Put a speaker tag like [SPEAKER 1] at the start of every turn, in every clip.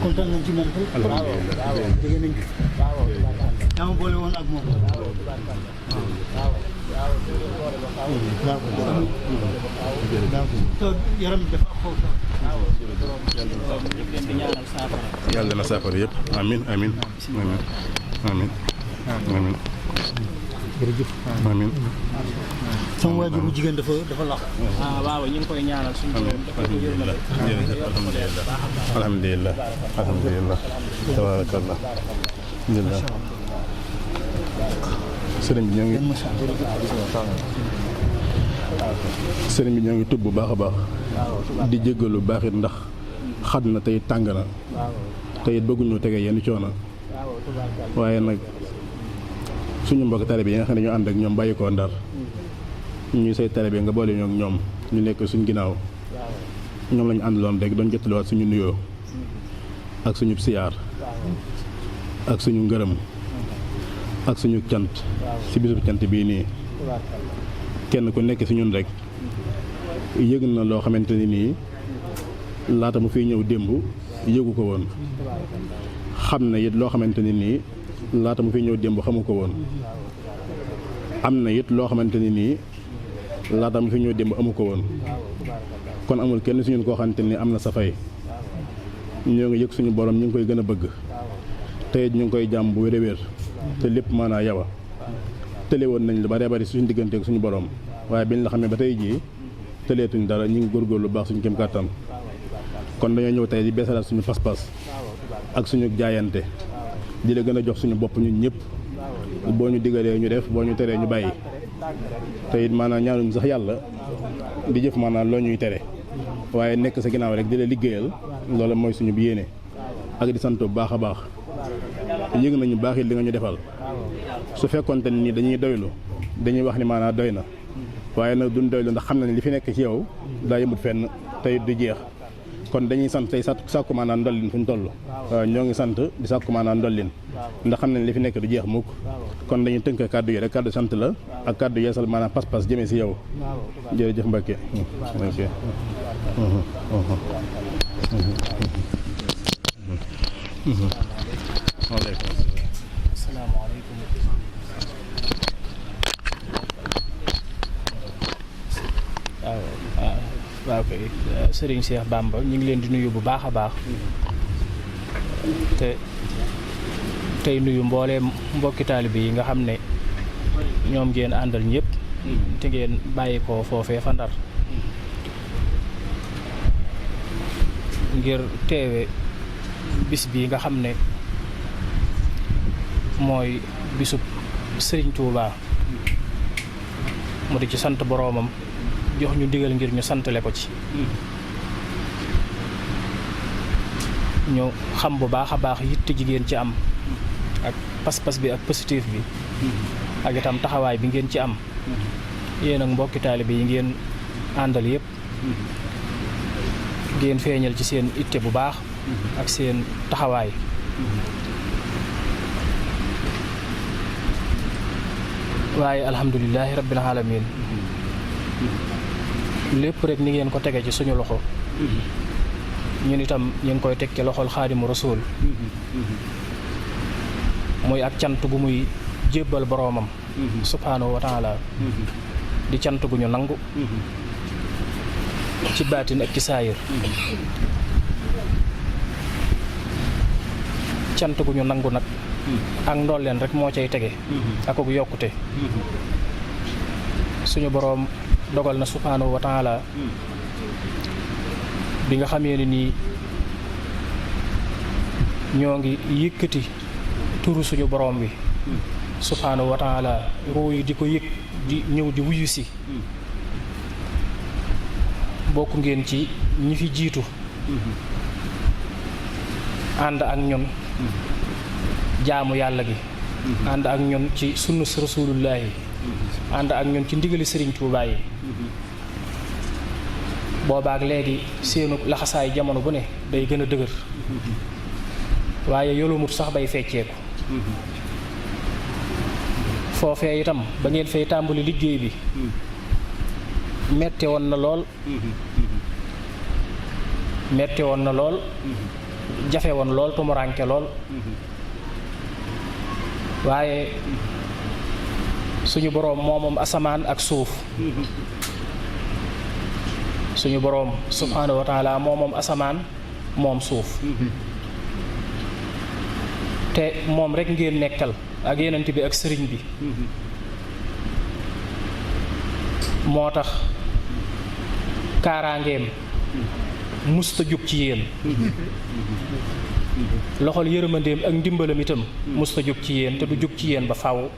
[SPEAKER 1] kontaan nañ ci moom dégg nañ ko yaa ma boole woon ak moom yaram dafa xaw
[SPEAKER 2] yàlla na saafara yëpp amin amin amin amin amin
[SPEAKER 1] jërëjëf
[SPEAKER 2] amin
[SPEAKER 1] sama waajur bu jigéen dafa lax
[SPEAKER 3] waaw ñu ngi koy ñaanal suñu borom dafa ko yërmande
[SPEAKER 2] alhamdulillah alhamdulillah tabarakallah alhamdulillah sëriñ bi ñoo ngi tub bu baax a baax di jéggalu baax it ndax xat na tey tàng na tey it bëgguñu tege yenn coono waaye nag suñu mbokk tare bi yi nga xam ne ñu ànd ak ñoom bàyyi koo Ndar ñuy say tare bi nga boole ñoo ak ñoom ñu nekk suñ ginnaaw ñoom lañu àndaloon rek doon jottaliwaat suñu nuyoo ak suñu siyaar ak suñu ngërëm ak suñu cant ci bisub cant bii nii kenn ku nekk ci ñun rek yëg na loo xamante ni nii laata mu fiy ñëw démb yëgu ko woon xam na it loo xamante ni nii laata mu fiy ñëw démb xamu ko woon am na it loo xamante ni nii laata mu fiy ñëw démb amu ko woon kon amul kenn ci ñun koo xamante ni am na sa fay ñoo ngi yëg suñu borom ñu ngi koy gën a bëgg tey ñu ngi koy jàmm bu wér-wér te lépp maanaa yawa tële woon nañ lu bare bari suñu diggante ak suñu borom waaye biñ la xamee ba tey jii tëleetuñ dara ñu ngi góorgóorlu lu baax suñu kem kàttan kon dañoo ñëw tey di beesalaat suñu pas-pas ak suñu jaayante di la gën a jox suñu bopp ñun ñëpp boo ñu digalee ñu def boo ñu teree ñu bàyyi te it maanaam ñaanuñ sax yàlla di jëf maanaam loo ñuy tere waaye nekk sa ginnaaw rek di la liggéeyal loolu mooy suñu yéene ak di sant bu baax a baax yëg nañu baax it li nga ñu defal su fekkoonte ni dañuy doylu dañuy wax ni maanaam doy na waaye nag duñ doylu ndax xam nañ li fi nekk ci yow daa yëmut fenn tey du jeex kon dañuy sant tey sàkku maanaam ndollin fu ñu toll waaw ñoo ngi sant di sàkku maanaam ndollin ndax xam nañ li fi nekk du jeex mukk kon dañuy tënk kàddu yi rek kàddu sant la ak kàddu yeesal maanaam pas-pas jëmee si yow jërëjëf Mbacke
[SPEAKER 3] asalaamaaleykum waaw kay Serigne Cheikh Bamba ñu ngi leen di nuyu bu baax a baax te tey nuyu mbooleem mbokki taalibe yi nga xam ne ñoom ngeen àndal ñëpp te ngeen bàyyi ko foofee fa Ndar ngir teewe bis bi nga xam ne mooy bisub Serigne Touba mu di ci sant boroomam jox ñu digal ngir ñu santale ko ci ñu xam bu baax a baax yitte jigéen ci am ak pas-pas bi ak positif bi ak itam taxawaay bi ngeen ci am yéen ak mbokki taalibe yi ngeen àndal yépp ngeen feeñal ci seen itte bu baax ak seen taxawaay waaye alhamdulilahi rabbil alamin lépp rek ni ngeen ko tege ci suñu loxo ñun itam ñu ngi koy teg ci loxol xaadimu rasul muy ak cant gu muy jébbal boroomam subhaanahu wa taala di cant gu ñu nangu ci baatin ak ci saayir cant gu ñu nangu nag ak ndolleen rek moo cay tege ak ak yokkute suñu boroom dogal na subhaanahu wa taala bi nga xamee ne nii ñoo ngi yëkkati turu suñu boroom bi subhaanahu wa taala ruu yi di ko yëg di ñëw di wuyu si bokk ngeen ci ñi fi jiitu ànd ak ñun jaamu yàlla gi ànd ak ñun ci sunna rasulullahi ànd ak ñun ci ndigali Sëriñ Tuubaa yi boobaak léegi seenu laxasaay jamono bu ne day gën a dëgër waaye yolomut sax bay fecceeku foofee itam ba ngeen fay tàmbali liggéey bi metti woon na lool metti woon na lool jafe woon lool tumuraanke lool waaye suñu boroom moom asamaan ak suuf suñu boroom subhaanahu wa taala moom asamaan moom suuf te moom rekk ngeen nekkal ak yenent bi ak sëriñ bi moo tax kaaraangeem musta jug ci yéen loxol yërmandeem ak ndimbalam itam musta jug ci yéen te du jug ci yéen ba faaw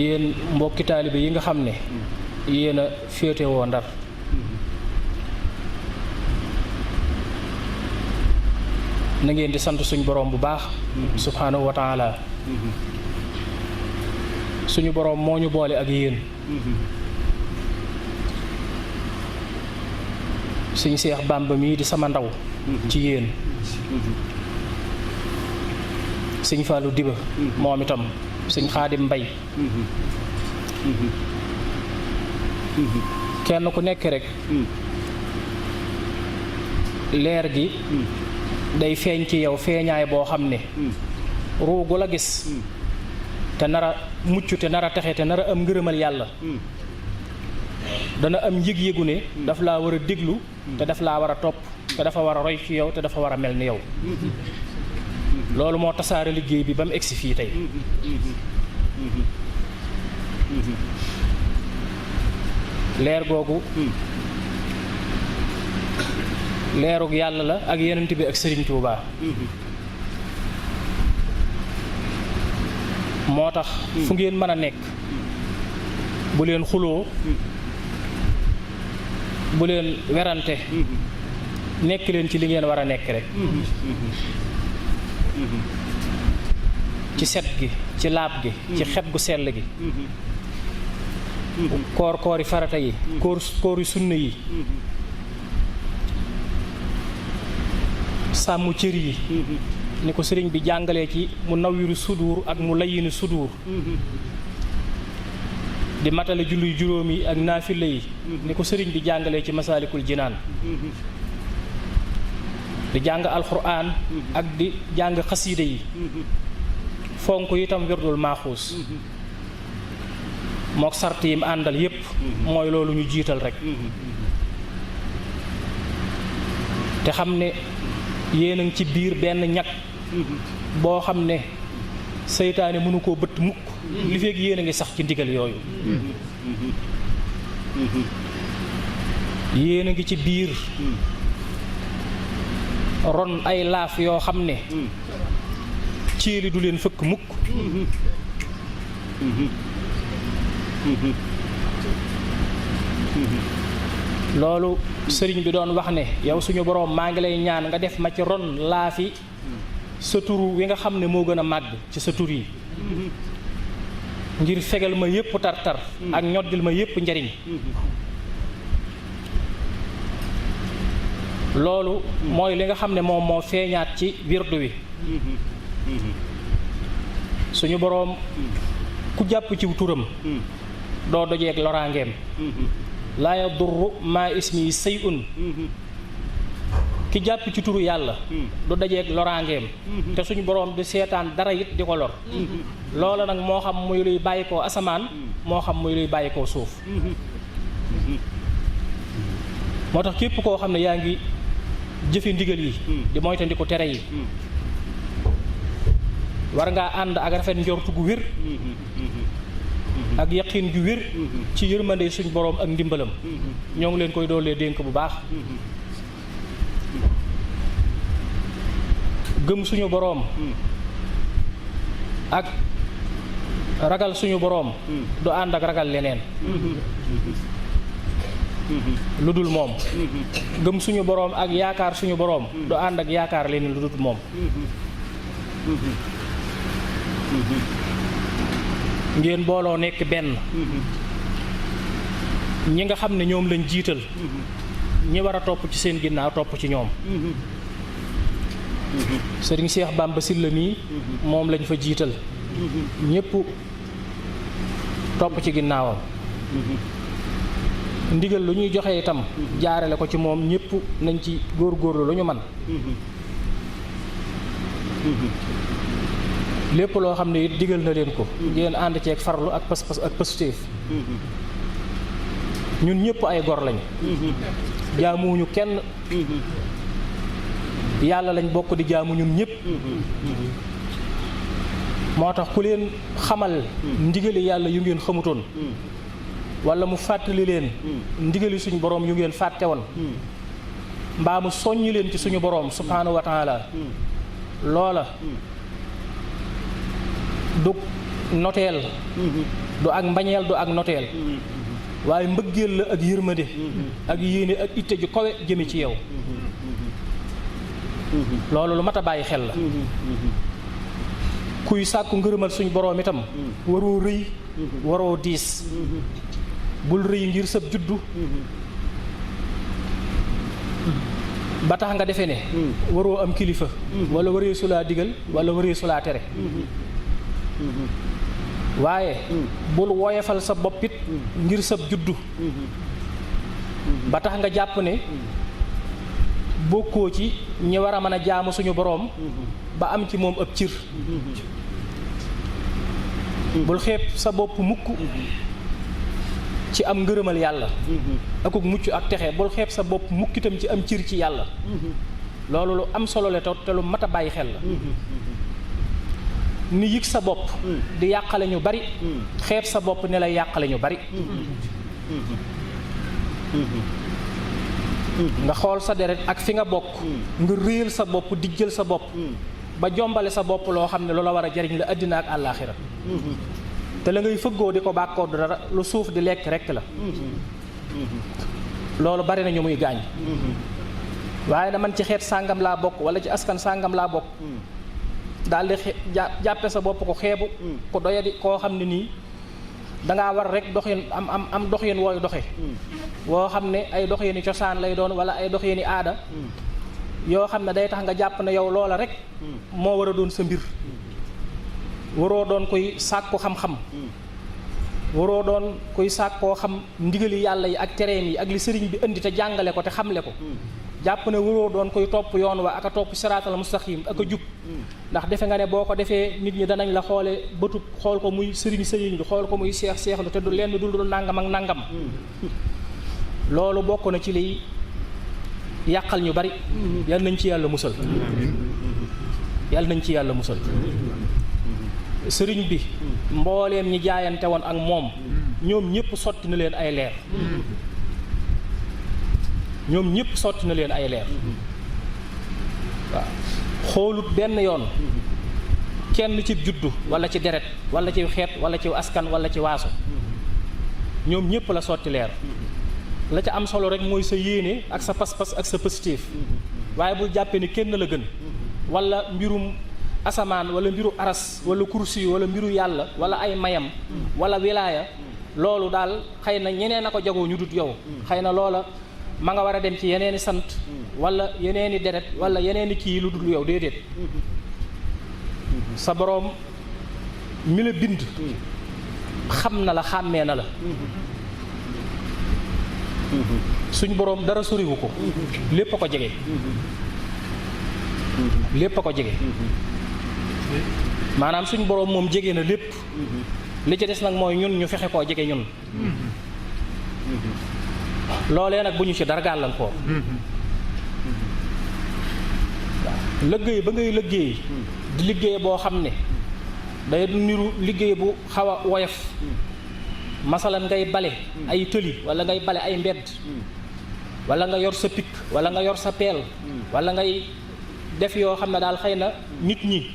[SPEAKER 3] yéen mbokki taalibe yi nga xam ne yéen a féetewoo Ndar na ngeen di sant suñu boroom bu baax subhaanahu wa taala suñu boroom moo ñu boole ak yéen suñu Seex Bàmba mii di sama ndaw ci yéen suñ Fallou Diba moom itam suñ Xaadim Mbay kenn ku nekk rek leer gi day feeñ ci yow feeñaay boo xam ne ruugu la gis te nara mucc te nara texe te nara am ngërëmal yàlla dana am yëg-yëgu ne daf laa war a déglu te daf laa war a topp te dafa war a roy ci yow te dafa war a mel ni yow loolu moo tasaare liggéey bi ba mu egsi fii tey leer googu leerug yàlla la ak yenent bi ak Sëriñ Tuubaa moo tax fu ngeen mën a nekk bu leen xuloo bu leen werante nekk leen ci li ngeen war a nekk rek ci set gi ci laab gi ci xet gu sell gi koori farata yi koori sunna yi sàmm cër yi ni ko sëriñ bi jàngalee ci mu nawwiru suduur ak mu layyinu suduur di matale julli juróom yi ak naafila yi ni ko sëriñ bi jàngalee ci masaalikul jinaan di jàng alxuraan ak di jàng xasiida yi fonk itam wirdul maaxuus mook sart yim àndal yépp mooy loolu ñu jiital rek te xam ne yéen a ngi ci biir benn ñag boo xam ne seytaane mënu koo bëtt mukk li feeg yéen a ngi sax ci ndigal yooyu yéen a ngi ci biir ron ay laaf yoo xam ne cieli du leen fëkk mukk loolu sëriñ bi doon wax ne yow suñu boroom maa ngi lay ñaan nga def ma ci ron laafi sa tur wi nga xam ne moo gën a màgg ci sa tur yi ngir fegal ma yépp tar-tar ak ñoddil ma yépp njariñ loolu mooy li nga xam ne moom moo feeñaat ci wirdu wi suñu boroom ku jàpp ci turam doo dojeeg loraangeem laa yadurru maa ismi say'un ki jàpp ci turu yàlla du dajeeg loraangeem te suñu boroom di seetaan dara it di ko lor loola nag moo xam muy luy bàyyi koo asamaan moo xam muy luy bàyyi koo suuf moo tax képp koo xam ne yaa ngi jëfe ndigal yi di moytandiku tere yi war ngaa ànd ak rafet njortu gu wér ak yaqin ju wér ci yërmande suñ boroom ak ndimbalam ñoo ngi leen koy doolee dénk bu baax gëm suñu boroom ak ragal suñu boroom du ànd ak ragal leneen lu dul moom gëm suñu boroom ak yaakaar suñu boroom du ànd ak yaakaar leneen lu dul moom ngeen booloo nekk benn ñi nga xam ne ñoom lañ jiital ñi war a topp ci seen ginnaaw topp ci ñoom sëriñ Seex Bàmba Sylla mii moom lañ fa jiital ñëpp topp ci ginnaawam ndigal lu ñuy joxe itam jaarale ko ci moom ñëpp nañ ci góorgóorlu lu ñu man lépp loo xam ne it digal na leen ko ngeen ànd ceeg farlu ak pas-pas ak pastéef ñun ñëpp ay gor lañ jaamuwuñu kenn yàlla lañ bokk di jaamu ñun ñëpp moo tax ku leen xamal ndigali yàlla yu ngeen xamutoon wala mu fàttali leen ndigali suñu boroom yu ngeen fàtte woon mbaa mu soññi leen ci suñu boroom subhaanahu wa taala loola du noteel du ak mbañeel du ak noteel waaye mbëggeel la ak yërmande ak yéene ak itte ju kawe jëme ci yow loolu lu mat a bàyyi xel la kuy sàkku ngërëmal suñu boroom itam waroo rëy waroo diis bul rëy ngir sab juddu ba tax nga defe ne waroo am kilifa wala waree sulaa digal wala waree sulaa tere waaye bul woyefal sa boppit ngir sab juddu ba tax nga jàpp ne bokkoo ci ñi war a mën a jaamu suñu boroom ba am ci moom ab cir bul xeeb sa bopp mukk ci am ngërëmal yàlla akuk mucc ak texe bul xeeb sa bopp mukk itam ci am cir ci yàlla loolu lu am solo la te lu mat a bàyyi xel la ni yëg sa bopp di yàqale ñu bari xeeb sa bopp ne lay yàqale ñu bari nga xool sa deret ak fi nga bokk nga réel sa bopp dijjal sa bopp ba jombale sa bopp loo xam ne lu la war a jariñ la àddina ak àllaaxira te la ngay fëggoo di ko bàkkoo dara lu suuf di lekk rekk la loolu bari na ñu muy gaañ waaye na man ci xeet sàngam laa bokk wala ci askan sàngam laa bokk daal di jàppe sa bopp ko xeebu ko doyadi koo xam ne nii dangaa war rek doxin am doxin wooyu doxe woo xam ne ay doxini cosaan lay doon wala ay doxini aada yoo xam ne day tax nga jàpp ne yow loola rek moo war a doon sa mbir waroo doon koy sàkku xam-xam waroo doon koy sàkkoo xam ndigali yàlla yi ak tereem yi ak li sëriñ bi indi te jàngale ko te xamle ko jàpp ne waroo doon koy topp yoon wa ak a topp siraatal mustaqim ak a jub ndax defe nga ne boo ko defee nit ñi danañ la xoole bëtub xool ko muy sëriñ bi xool ko muy seex lu te du lenn dul nangam ak nangam loolu bokk na ci liy yàqal ñu bari yal nañ ci yàlla musal yal nañ ci yàlla musal sëriñ bi mbooleem ñi jaayante woon ak moom ñoom ñëpp sotti na leen ay leer ñoom ñëpp sotti na leen ay leer waaw xoolut benn yoon kenn ci juddu wala ci deret wala ci xeet wala ci askan wala ci waaso ñoom ñëpp la sotti leer la ca am solo rek mooy sa yéene ak sa pas-pas ak sa positif waaye bul jàppee ni kenn la gën wala mbirum asamaan wala mbiru aras wala kursi wala mbiru yàlla wala ay mayam wala wilaaya loolu daal xëy na ñeneen a ko jagoo ñu dut yow xëy na loola ma nga war a dem ci yeneeni sant wala yeneeni deret wala yeneeni kii lu dul yow déedéet sa boroom mi la bind xam na la xàmmee na la suñ boroom dara soriwu ko lépp a ko jege lépp a ko jege maanaam suñ boroom moom jege na lépp li ci des nag mooy ñun ñu fexe koo jege ñun loolee nag bu ñu ci dara gàllankoor liggéey ba ngay liggéey di liggéey boo xam ne day niru liggéey bu xaw a woyof masalan ngay bale ay tëli wala ngay bale ay mbedd wala nga yor sa pik wala nga yor sa peel wala ngay def yoo xam ne daal xëy na nit ñi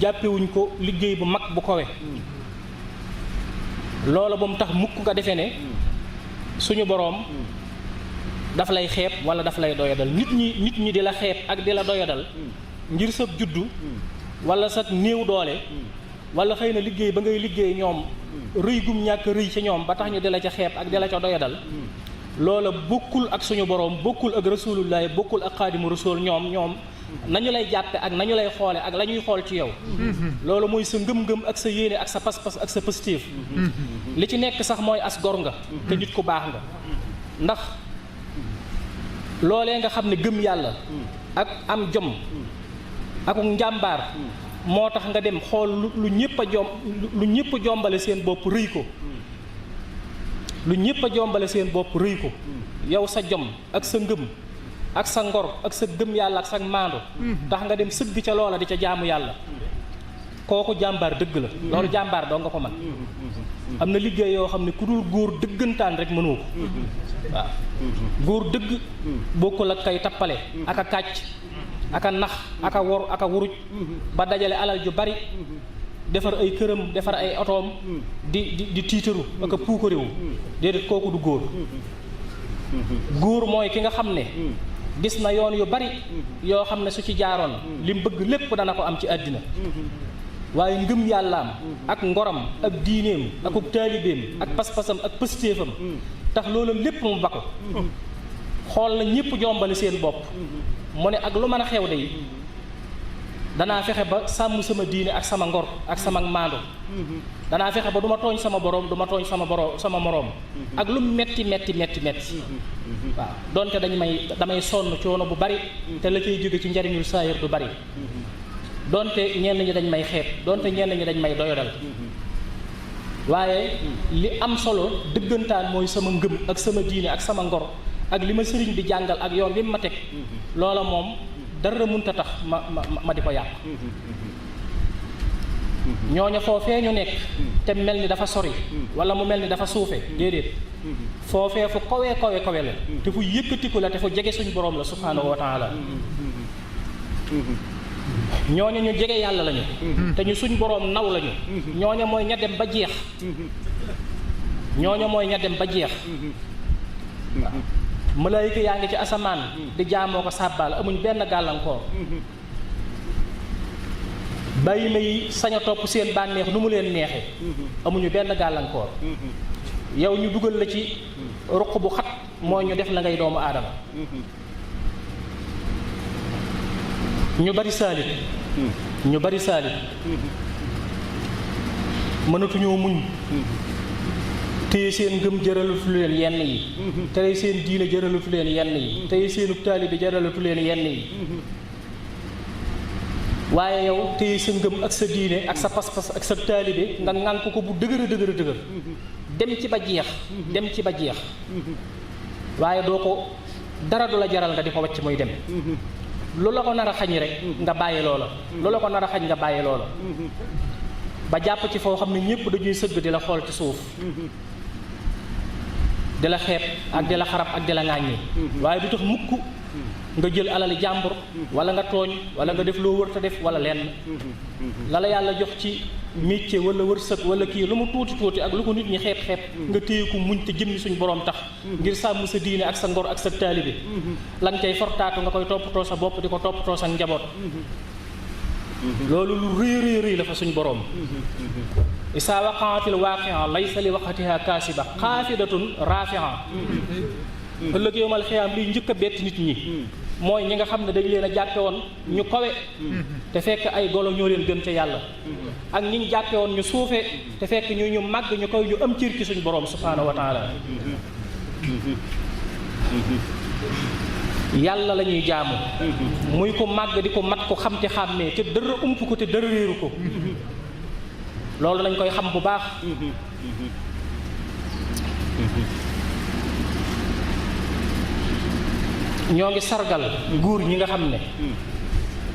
[SPEAKER 3] jàppewuñ ko liggéey bu mag bu kowe loola ba mu tax mukk nga defee ne suñu boroom daf lay xeeb wala daf lay doyadal nit ñi di la xeeb ak di la doyadal ngir sa juddu wala sa néew doole wala xëy na liggéey ba ngay liggéey ñoom rëy gum ñàkk rëy ci ñoom ba tax ñu di la ca xeeb ak di la ca doyadal loola bokkul ak suñu boroom bokkul ak rasulullahi bokkul ak xaadimu rasul ñoom nañu lay jàppe ak nañu lay xoole ak la ñuy xool ci yow loolu mooy sa ngëm-ngëm ak sa yéene ak sa pas-pas ak sa positif li ci nekk sax mooy as gor nga te nit ku baax nga ndax loolee nga xam ne gëm yàlla ak am jom ak njàmbaar moo tax nga dem xool lu ñëpp a jombale seen bopp rëy ko lu ñëpp a jombale seen bopp rëy ko yow sa jom ak sa ngëm ak sa ngor ak sa gëm yàlla ak sa maandu tax nga dem sëgg ca loola di ca jaamu yàlla kooku jàmbaar dëgg la loolu jàmbaar doo nga ko man am na liggéey yoo xam ne ku dul góor dëggantaan rek mënoo ko waaw góor dëgg bokkul ak kay tappale ak a kàcc ak a nax ak a wor ak a wuruj ba dajale alal ju bari defar ay këram defar ay otoom di tiitaru ak a puukaréewu déedéet kooku du góor góor mooy ki nga xam ne gis na yoon yu bari yoo xam ne su ci jaaroon li mu bëgg lépp dana ko am ci àddina waaye ngëm yàllaam ak ngoram ak diineem ak ub taalibeem ak pas-pasam ak pëstéefam tax loolam lépp mu ba ko xool na ñëpp jombale seen bopp mu ne ak lu mën a xew de danaa fexe ba sàmm sama diine ak sama ngor ak sama maando danaa fexe ba du ma tooñ sama borom du ma tooñ sama moroom ak lu metti waaw donte damay sonn coono bu bari te la cay jóge ci njariñul saayir du bari donte ñenn ñi dañ may xeeb donte ñenn ñi dañ may doyadal waaye li am solo dëggantaan mooy sama ngëm ak sama diine ak sama ngor ak li ma sëriñ bi jàngal ak yoon wi ma teg loola moom dara mënta tax ma di ko yàq ñooña foofee ñu nekk te mel ni dafa sori wala mu mel ni dafa suufe déedéet foofee fu kawe la te fu yëkkatiku la te fu jege suñ borom la subhaanahu wa taala ñooña ñu jege yàlla lañu te ñu suñ boroom naw lañu ñooña mooy ña dem ba jeex waaw malaayika yaa ngi ci asamaan di jaamoo ko sàbbaal amuñ benn gàllankoor bàyyi ma yi sañ a topp seen bànneex nu mu leen neexe amuñu benn gàllankoor yow ñu dugal la ci ruq bu xat mooy ñu def la ngay doomu aadama ñu bari saalit mënatuñoo muñ téye seen ngëm jëralatu leen yenn yi téye seen diine jëralatu leen yenn yi téye seenub taalibe jëralatu leen yenn yi waaye yow téye sa ngëm ak sa diine ak sa pas-pas ak sa taalibe nga ŋànk ko bu dëgër dem ci ba jeex waaye doo ko dara du la jaral nga di ko wàcc muy dem lu la ko nar a xañ rek nga bàyyi loola lu la ko nar a xañ nga bàyyi loola ba jàpp ci foo xam ne ñëpp dañuy sëgg di la xool ci suuf di la xeeb ak di la xarab ak di la ŋàññi waaye du tax mukk nga jël alali jàmbur wala nga tooñ wala nga def loo wërta def wala lenn la la yàlla jox ci métier wala wërsëg wala kii lu mu tuuti ak lu ko nit ñi xeeb nga téye ko muñ te jëmmi suñ borom tax ngir sàmm sa diine ak sa ngor ak sa taalibe lan cay fortaatu nga koy toppatoo sa bopp di ko toppatoo sa njaboot loolu lu rëy la fa suñ borom isaa waqaatil waaqia laysa li waqatiha kaasiba xaafidatun raafia ëllëg yowmal xiyaam liy njëkk a bett nit ñi mooy ñi nga xam ne dañ leen a jàppe woon ñu kawe te fekk ay golo ñoo leen gën ca yàlla ak ñi ñu jàppe woon ñu suufe te fekk ñu màgg ñu kaw ñu am cër ci suñ borom subhaanahu wa taala yàlla la ñuy jaamu muy ko màgg di ko mat ko xam te xàmmee te dara ump ko te dara réeru ko loolu lañ koy xam bu baax ñoo ngi sargal góor ñi nga xam ne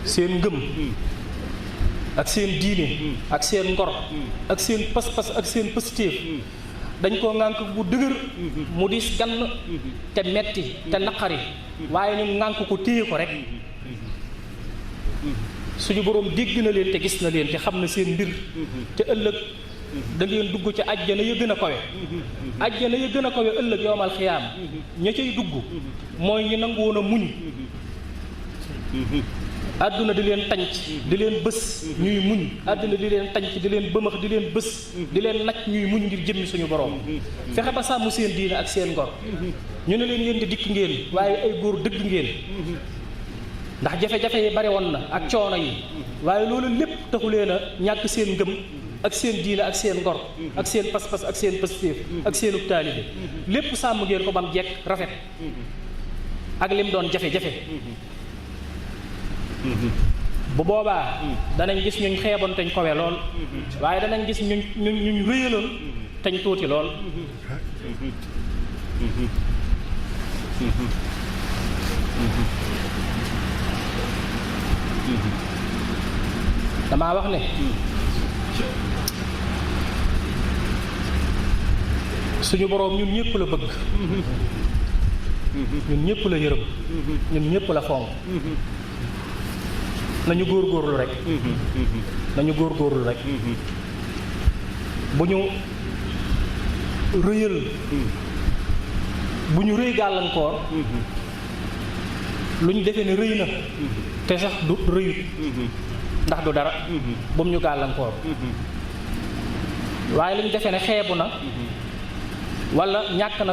[SPEAKER 3] seen ngëm ak seen diine ak seen ngor ak seen pas-pas ak seen positif dañ koo ŋànk bu dëgër mu diis gann te metti te naqari waaye ñu ŋànk ko téye ko rek suñu boroom dégg na leen te gis na leen te xam na seen mbir te ëllëg da ngeen dugg ci àjjana ya gën a kawe àjjana ya gën a kawe ëllëg yowmal xiyaam ña cay dugg mooy ñi nangu woon a muñ àdduna di leen tànc di leen bës ñuy muñ àdduna di leen tànc di leen bëmax di leen bës di leen naj ñuy muñ ngir jëmmi suñu borom fexe ba sàmm seen diine ak seen ngor ñu ne leen yéen di dikk ngeen waaye ay góor dëgg ngeen ndax jafe-jafe yi bari woon na ak coono yi waaye loolu lépp taxu leen a ñàkk seen ngëm ak seen diina ak seen ngor ak seen pas-pas ak seen positif ak seenub taalibe lépp sàmm ngeen ko bam jekk rafet ak lim doon jafe-jafe bu boobaa danañ gis ñuñ xeeboon teñ kowe lool waaye danañ gis ñuñ rëyaloon teñ tuuti lool damaa wax ne suñu boroom ñun ñëpp la bëgg ñun ñëpp la yërëm ñun ñëpp la fonk nañu góorgóorlu rek nañu góorgóorlu rek bu ñu rëyal bu ñu rëy gàllankoor lu ñu defee ne rëy na te sax du rëyut ndax du dara bu mu ñu gàllankoor waaye lu ñu defee ne xeebu na walla ñàkk na